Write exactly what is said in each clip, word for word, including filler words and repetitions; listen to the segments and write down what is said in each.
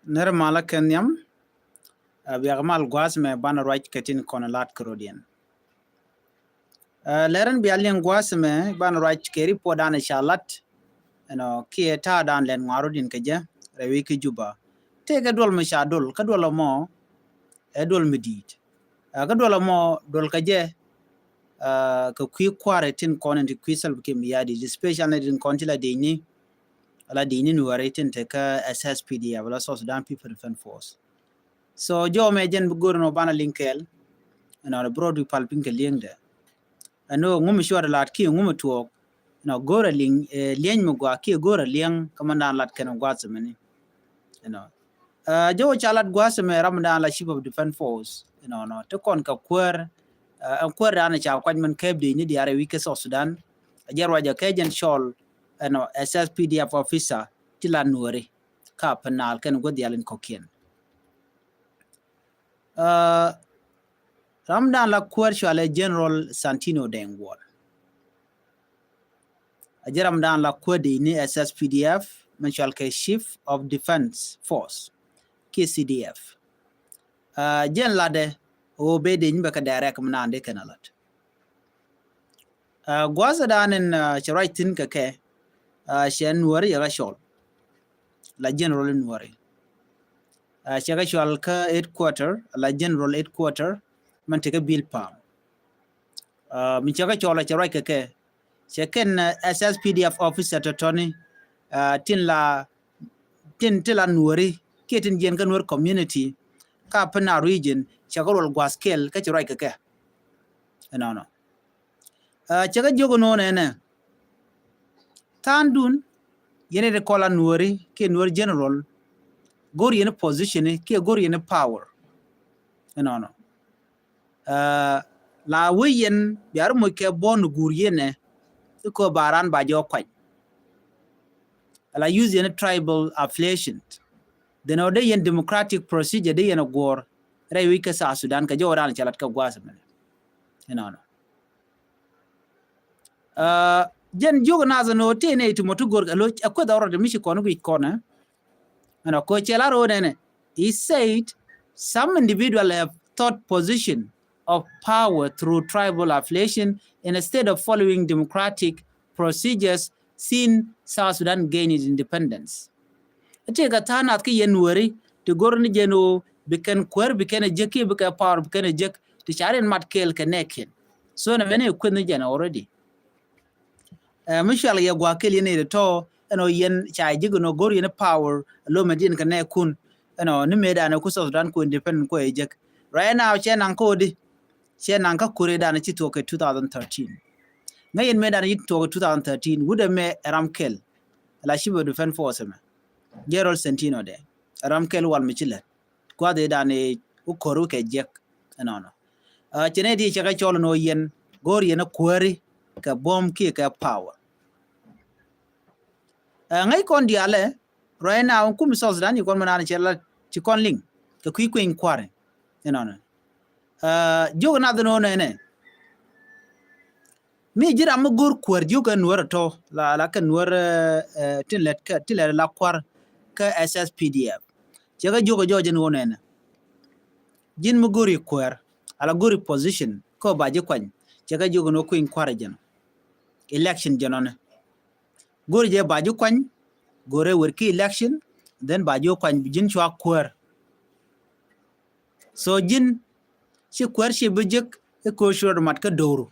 Nɛr malä kɛ nhiam. Ɛ, biak mal gua̱a̱th mɛ banɛ ruac kɛ tin kɔn lat kɛ rɔ̱diɛn. Ɛ, lɛrɛn bia liŋ gua̱a̱th mɛ banɛ ruac kɛ ripot dan ca lat. Ɛnɔ kiɛ ta̱a̱ dan lɛn ŋuan rɔ̱diɛn kɛ jɛ rɛwi kä Juba. Tëëkɛ duɔl mi ca dol kä duɔl mɔ ɛ duɔl mi di̱i̱t. Ɛ, kä duɔl mɔ duɔl kɛ jɛ, ɛ, kɛ kui̱ kua̱r tin kɔn in ti kui̱ Salva Kiir Mayardit, especially tin kɔn ti la di̱i̱t ni, la di̱i̱t ni Nuɛri tin te kä S S P D F, la South Sudan People Defense Force. So jɔw mɛ jɛn bi go̱r nɔ banɛ liŋ kɛɛl. Ɛnɔ rɛ bi rɔɔd bi pal piny kɛ li̱eŋdɛ. Ɛn ɣöö ŋu mi cuɔt lat kiɛ ŋu mi tuɔɔk. Ɛnɔ go̱rɛ liŋ, ɛ, liɛny mi gɔaa kiɛ go̱rɛ liɛŋ kä mɛn dan lat kɛn gua̱a̱th mɛni. Ɛnɔ. Ɛ, jɔw ca lat gua̱a̱th mɛ ram dan la Chief of Defense Force. Ɛnɔ nɔ ti kɔn kɛ kuäär, ɛ, ɛn kuäär dan ca kuac mɛn kɛɛp dee ni diaarɛ wi̱c kä South Sudan. Ɛ jɛ ruacɛ kɛ jɛn cɔl, ɛnɔ, S S P D F officer ti la Nuɛri. Ka Upper Nile kɛn gua̱th diaal in kɔ̱kiɛn. Ɛ, ram dan la kuäär cualɛ General Santino Deng Wol. A jɛ ram dan la kuäär dee ni S S P D F, mɛn cual kɛ Chief of Defense Force, kiɛ C D F. Ɛ, jɛn latdɛ ɣöö bɛ dee ni bɛ kɛ direct mi naan dee kɛn a lat. Ɛ, gua̱a̱th dan in, ɛ, cɛ ruac thi̱n kɛ kɛ, ɛ, cɛ Nuɛri yɛ kä cɔl. La General Nuɛri. Ɛ, cɛ kɛ cɔl kä headquarter, la General Headquarter, mɛn te kä Bilpam. Ɛ, mi cɛ kɛ cɔl cɛ ruac kɛ kɛ. Cɛ kɛn, ɛ, S S P D F officer tɔ̱tɔ̱ni, ɛ, tin la, tin, tin la Nuɛri, kiɛ tin jiɛn kä Nuɛr community, kä Upper Nile region, cɛ kɛ ruɔl gua̱a̱th kɛl, kä cɛ ruac kɛ kɛ. Ɛnɔnɔ. Ɛ, cɛ kɛ jiök ɛnɔnɔ ɛnɛ. Tha̱a̱ŋdun, yɛn ɛ ti kɔl a Nuɛri, kiɛ Nuɛr general, go̱r yɛn position, kiɛ go̱r yɛn power. Ɛnɔnɔ. Ɛ, la wee yɛn, bia ri moc kɛ buɔ̱n guur yɛn ɛ, ti kɔ ba ran ba jɛ kuany. La use yɛn tribal affiliation. Then ɔ dee yɛn democratic procedure dee yɛn a guɔ̱r, rɛy wi̱c kɛ South Sudan, kɛ jɔw ran cɛ lat kɛ gua̱a̱th mɛnɛ. Ɛnɔnɔ. Ɛ, jɛn jiök nath ɛn ɣöö tëë nɛy ti mɔ ti go̱r kɛ lo̱c ɛ kueth ɔrɔt mi ci kɔn guic kɔn ɛ. Ɛn ɔ kɔ cɛ lar ɣöö nɛnɛ. He said some individual have sought position of power through tribal affiliation instead of following democratic procedures since South Sudan gained its independence. Ɛ tëë kɛ tha̱a̱ŋ nath kä yɛn Nuɛri ti go̱r ni jɛn ɣöö bi kɛn kuäär, bi kɛn ɛ jek kiɛ bi kɛ power, bi kɛn ɛ jek ti ca rin mat kɛɛl kɛ nɛɛkiɛn. So nɛ mɛn ɛ kueth ni jɛn already. Ɛ, mi cual yɛ gua̱a̱th kɛl yɛn ɛ tɔ̱ ɛn ɣöö yɛn ca jek ɛn ɣöö go̱r yɛn power, lo̱mɛ diɛn kɛ nɛɛkun. Ɛn ɣöö ni mëëdan ɛ ku South Sudan ku independent ku ɛ jek. Right now cɛ naŋ kä ɣöö di, cɛ naŋ kä kuäär dan ci tuɔɔk kɛ two thousand thirteen. Ŋäc yɛn mëëdan ci tuɔɔk kɛ two thousand thirteen, wut ɛmɛ ɛ ram kɛl. La Chief of Defense Force ɛmɛ. General Santino dɛ. Ɛ ram kɛl wal mi ci lät. Gua̱a̱th ëëdan ɛ wä ko̱r wä kɛ jiɛk. Ɛnɔnɔ. Ɛ, cɛ nɛy ti cɛ kɛ cɔl ɛn ɣöö yɛn go̱o̱r yɛn ɛ kuääri kɛ buɔ̱m kiɛ kɛ power. Ɛ, ŋäc kɔn diaalɛ, right now, kum South Sudan, ci kɔn mi naan cɛ la ci kɔn liŋ kɛ kui̱ kueny kua̱ri. Ɛnɔnɔ. Ɛ, jiök nath ɛn ɣöö nɛnɛ. Mi ji̱ ram mi go̱r kuäär jiök kɛ Nuäär ɛ tɔ̱, la, la kɛ Nuäär, ɛ, ɛ, tin lɛt kɛ, tin lɛt la kua̱r kä S S P D F. Cɛ kɛ jiök kɛ jɔɔc ɛn ɣöö nɛnɛ. Ji̱n mi go̱r i̱ kuäär, ala go̱r i̱ position, kä ba ji̱ kuany. Cɛ kɛ jiök ɛn ɣöö kueny kua̱r ɛ jɛn. Election jɛn ɔnɛ. Go̱r jɛ ba ji̱ kuany, go̱r ɛ wër ki election, then ba ji̱ kuany bi ji̱n cua kuäär. So ji̱n ci kuäär ci bi jek i̱ ko̱r ci rɔɔd mat kä do̱ru.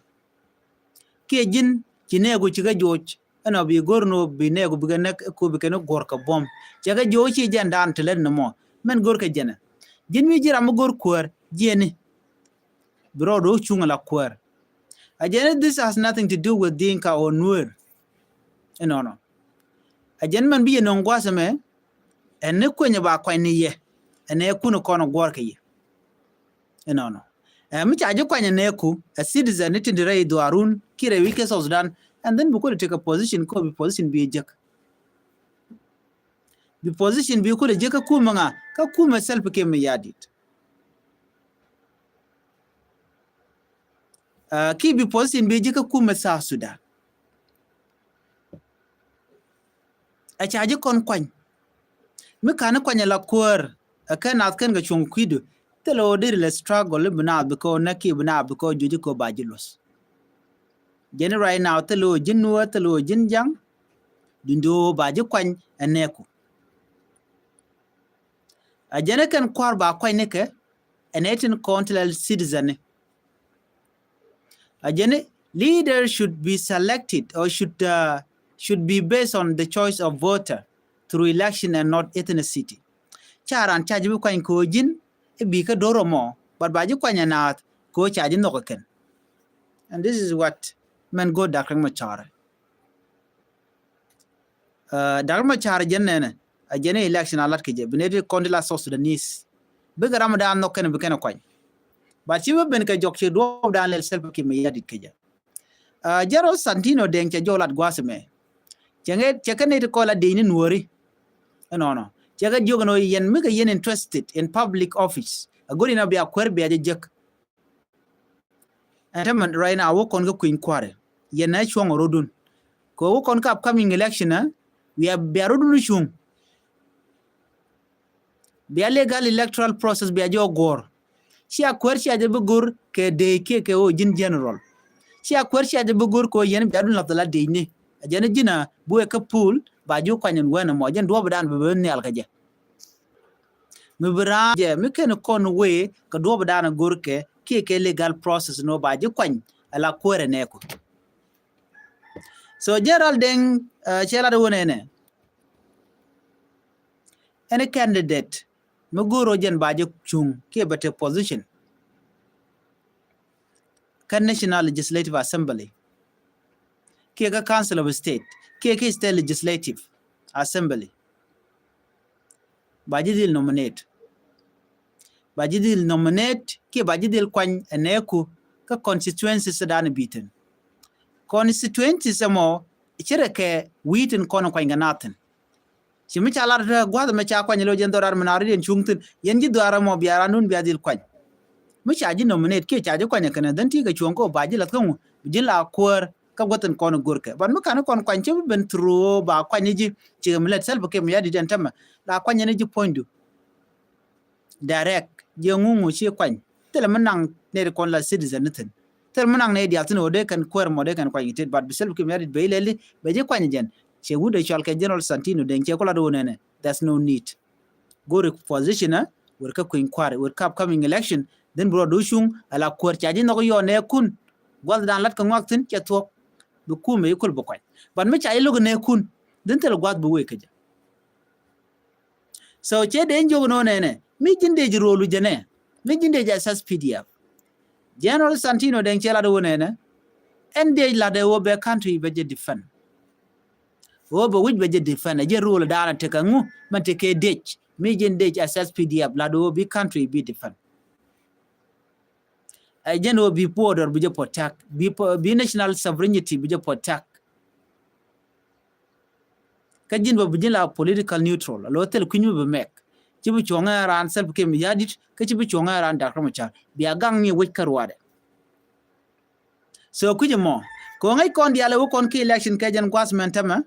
Kiɛ ji̱n ci nɛɛku ci kɛ joc ɛn ɔ bi go̱r ni ɔ bi nɛɛku bi kɛ näk i̱ ko̱r bi kɛn i̱ guɔ̱r kɛ buɔ̱m. Cɛ kɛ joc ci jɛn daan ti lät ni mɔ. Mɛn go̱r kɛ jɛnɛ. Ji̱n mi ji̱ ram mi go̱r kuäär jiɛni. Bi rɔɔd wä cuŋ ala kuäär. A jɛn, this has nothing to do with Dinka or Nuer. Ɛnɔnɔ. A jɛn mɛn bi yɛ nɔŋ gua̱a̱th ɛmɛ, ɛn ni kueny ba kuany ni yɛ, ɛn ɛ kun kɔn guɔ̱ɔ̱r kɛ yɛ. Ɛnɔnɔ. Ɛ mi ca ji̱ kuany ɛn ɛ ku, a citizen ni tin di rɛy dhuaarun, ki rɛy wi̱c kɛ South Sudan, and then bi kul ti kɛ position kɔ bi position bi jek. Bi position bi kul jek kä kumɛ ŋa, kä kumɛ Salva Kiir Mayardit. Ɛ, ki bi position bi ji̱ kä kumɛ South Sudan. Ɛ ca ji̱ kɔn kuany. Mi ka̱n kuany la kuäär, ɛ kɛ naath kɛn kɛ cuɔ̱ŋ kui̱du. Thilɛ ɣöö deri lɛ struggle i̱ bi naath bi kɛ ɣöö näk kiɛ bi naath bi kɛ ɣöö juɔ̱c kɛ ɣöö ba ji̱ luɔ̱th. Jɛn i̱ right now thilɛ ɣöö ji̱n Nuäär, thilɛ ɣöö ji̱n Ja̱ŋ. Duundɛ ɣöö ba ji̱ kuany ɛ nɛɛku. A jɛn i̱ kɛn kua̱r ba kuany ni kɛ, ɛ nɛy tin kɔn ti la citizen ni. A jɛn i̱ leader should be selected or should, uh, should be based on the choice of voter through election and not ethnicity. Ca raan ca ji̱ bi kuany kɛ ɣöö ji̱n i̱ bi kä do̱r ɛmɔ, but ba ji̱ kuany ɛ naath kɛ ɣöö ca ji̱ nhɔk ɛ kɛn. And this is what mɛn go̱o̱r Dak Riek Machar. Uh, Dak Riek Machar jɛn nɛnɛ, a jɛn i̱ election a lat kɛ jɛ, bi nɛy ti kɔn ti la South Sudanese. Bikɛ ram dan nhɔk kɛn bi kɛn kuany. But ci bi ben kɛ jɔk ci duɔɔp dan lɛl Salva Kiir Mayardit kɛ jɛ. Uh, General Santino Deng cɛ jɔw lat gua̱a̱th mɛ. Cɛ ŋɛ, cɛ kɛ nɛy ti kɔn la dec ni Nuääri. Ɛnɔnɔ. Cɛ kɛ jiök ɛn ɣöö yɛn mi kɛ yɛn interested in public office. A go̱ri na bia kuäär bia jɛ jek. Ɛn tämɛ right now wä kɔn kä kui̱ny kua̱ri. Yɛn nɛ cuɔ̱ŋ ɛ rɔ̱dun. Kɛ wä kɔn kä upcoming election, eh, bia, bia rɔ̱dun cuŋ. Bia legal electoral process bia jɛ ɔ guɔ̱ɔ̱r. Cia kuäär cia jɛ bi go̱r kɛ dec kiɛ kɛ ɣöö ji̱n general. Cia kuäär cia jɛ bi go̱r kɛ ɣöö yɛn bia dun lath la dec ni. A jɛn ji̱n a bi wek kä pool ba ji̱ kuany ɛn wɛn ɛmɔ. Jɛn duɔ̱ɔ̱p dan bi ben nhial kɛ jɛ. Mi bi raan jɛ mi kɛn kɔn wee kɛ duɔ̱ɔ̱p dan a go̱r kɛ kiɛ kɛ legal process ni wä ba ji̱ kuany ala kuäär ɛ nɛɛku. So General Deng, uh, cɛ lat wä nɛnɛ. Any candidate mi go̱o̱r ɔ jɛn ba jɛ cuŋ kiɛ bɛ te position kä National Legislative Assembly kiɛ kä Council of State kiɛ kä State Legislative Assembly, ba ji̱ dhil nominate. Ba ji̱ dhil nominate kiɛ ba ji̱ dhil kuany ɛ nɛɛku kä constituencies dan bi̱i̱thin. Constituencies ɛmɔ ci rɛ kɛ wi̱i̱ tin kɔn kuany kɛ naathin. Ci mi ca lar te gua̱th mɛ ca kuany lo jɛn dhɔrar mi na ri den cuŋ thin. Yɛn ji̱ dhɔrar mɔ bia randun bia dhil kuany. Mi ca ji̱ nominate kiɛ ca ji̱ kuany kɛnɛ dhän ti kɛ cuɔ̱ŋ kɛ ba ji̱ lath kä ŋu bi ji̱ la kuäär kä gua̱th in kɔn go̱rkɛ. But mi kan kɔn kuany ci bi ben through ba kuany ji̱ ci mi lɛt Salva Kiir Mayardit ɛn tämɛ. La kuany ni ji̱ puɔ̱nydu. Direct jiɛ ŋuŋu ci kuany. Thilɛ mi naŋ nɛy ti kɔn la citizen ni thin. Thilɛ mi naŋ nɛy diaal thin ɣöö dee kɛn kuäär mɔ dee kɛn kuany kɛ tet, but bi Salva Kiir Mayardit bɛ ilɛli bɛ ji̱ kuany jɛn. Cɛ wut ɛ cɔal kɛ General Santino Deng cɛ ku lat ɣöö nɛnɛ. There's no need. Go̱ri position ɛ wër kä kui̱ny kua̱ri wër kä upcoming election. Dhin bi rɔ du cuŋ ala kuäär ca ji̱ nhɔk yɔɔ nɛɛkun. Gua̱th dan lat kɛ ŋɔak thin cɛ thuɔ̱k. Bi kumɛ i̱ kul bi kuany. But mi ca ji̱ lo̱k nɛɛkun dhin thilɛ gua̱th bi wee kä jɛ. So cɛ dee jiök nɔ nɛnɛ mi ji̱n dee ji̱ rol wi̱cɛ nɛ mi ji̱n dee ji̱ S S P D F. General Santino Deng cɛ lat wä nɛnɛ. Ɛn dee lat wä bɛ country bɛ jɛ defend. Wä bɛ wi̱c bɛ jɛ defend ɛ jɛ rol daanɛ tekɛ ŋu mɛn tekɛ dee mi ji̱n dee S S P D F lat wä bi country bi defend. Ɛ jɛn wä bi border bi jɛ protect bi, bi national sovereignty bi jɛ protect. Kä ji̱n bä bi ji̱n la political neutral a lo thil kui̱ny mi bi mɛk. Ci bi cuɔ̱ŋ ɛ raan Salva Kiir Mayardit kä ci bi cuɔ̱ŋ ɛ raan Dak Riek Machar bia gaŋ ni wec kä ruaadɛ. So kui̱c ɛmɔ kɛ ɣöö ŋäc kɔn diaal ɛ wä kɔn ki election kɛ jɛn gua̱th mɛn tämɛ.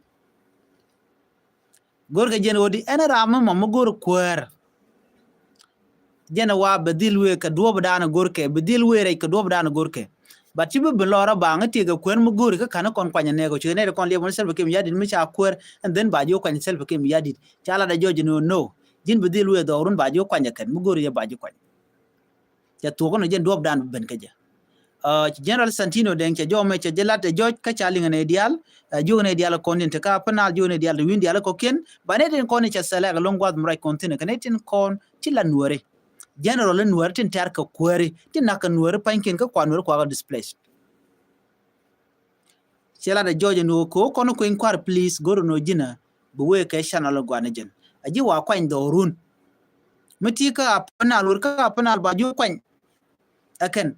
Go̱rkɛ jɛn ɣöö di ɛn ram mi mɔ mi go̱r kuäär. Jɛn ɛ wa bɛ dhil wee kɛ duɔ̱ɔ̱p dan go̱rkɛ bɛ dhil wee rɛc kɛ duɔ̱ɔ̱p dan go̱rkɛ. But ci bi bi lɔrä baŋ i̱ tiɛkɛ kuäär mi go̱ri kä ka̱n i̱ kɔn kuany ɛ nɛɛk ɔ ci nɛy ti kɔn liɛp ni Salva Kiir Mayardit mi ca kuäär and then ba ji̱ wä kuany Salva Kiir Mayardit ca lat ɛ jɔc ni ɣöö no ji̱n bi dhil wee dhɔk run ba ji̱ wä kuany ɛ kɛn mi go̱ri jɛ ba ji̱ kuany. Cɛ thuɔ̱k ni jɛn duɔ̱ɔ̱p dan bi ben kä jɛ. Ɛ, General Santino Deng cɛ jɔmɛ cɛ jɛ lat ɛ jɔc kä ca liŋ ɛ nɛy diaal. Ɛ, jiök ɛ nɛy diaal kɔn tin te kä Upper Nile, jiök ɛ nɛy diaal te wi̱n diaal kɔkiɛn. Ba nɛy tin kɔn ni cɛ sɛlɛk ɛlɔ̱ŋ gua̱th mi ruac kɔn thi̱n ɛ kɛ nɛy tin kɔn ti la nuääri. General in nuääri tin tɛ̈r kɛ kuääri tin nak kɛ nuääri pa̱nykiɛn kä kua nuääri kua kɛ displaced. Cɛ lat ɛ jɔc ɛn ɣöö kɛ ɣöö kɔn kueny kua̱r please go̱r ɛn ɣöö ji̱n ɛ bi wee kɛ channel ɛ gua̱n ɛ jɛn. Ɛ ji̱ wa kuany dhɔrun. Mi ti kä Upper Nile wër kä Upper Nile ba ji̱ kuany. Ɛ kɛn.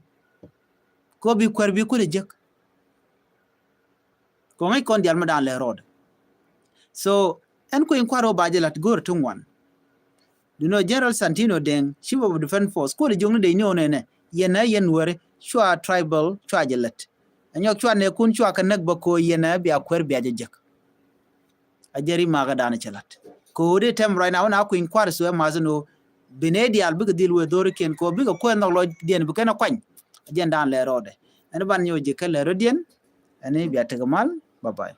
Kɛ ɣöö bi kuäär bi kulɛ jek. Kɛ ŋäc kɔn diaal mi da̱a̱n lɛ rɔɔdɛ. So ɛn kueny kua̱r ɣöö ba jɛ la̱t go̱o̱r ti ŋuan. Duundɛ General Santino Deng, Chief of Defense Force, kuɔl jiök ni dec ni ɣöö nɛnɛ yɛn ɛ yɛn weri cua tribal cua jɛ lät. Ɛ nyɔk cua nɛɛkun cua kɛ näk bä kɛ ɣöö yɛn ɛ bia kuäär bia jɛ jek. A jɛ ri makä da̱a̱n cɛ la̱t. Kɛ Kɛ ɣöö di tɛm right now na kui̱ny kua̱r suɛ math ni ɣöö bi nɛy diaal bikɛ dhil wee dho̱rikiɛn kɛ ɣöö bikɛ kuɛn nhɔk lɔcdiɛn bi kɛn ɛ kuany. Ɛ jɛn dan lɛr rɔɔdɛ. Ɛn ban nyɔk ji̱ kɛ lɛr rɔɔdiɛn. Ɛn i̱ bia tekɛ mal. Bye bye.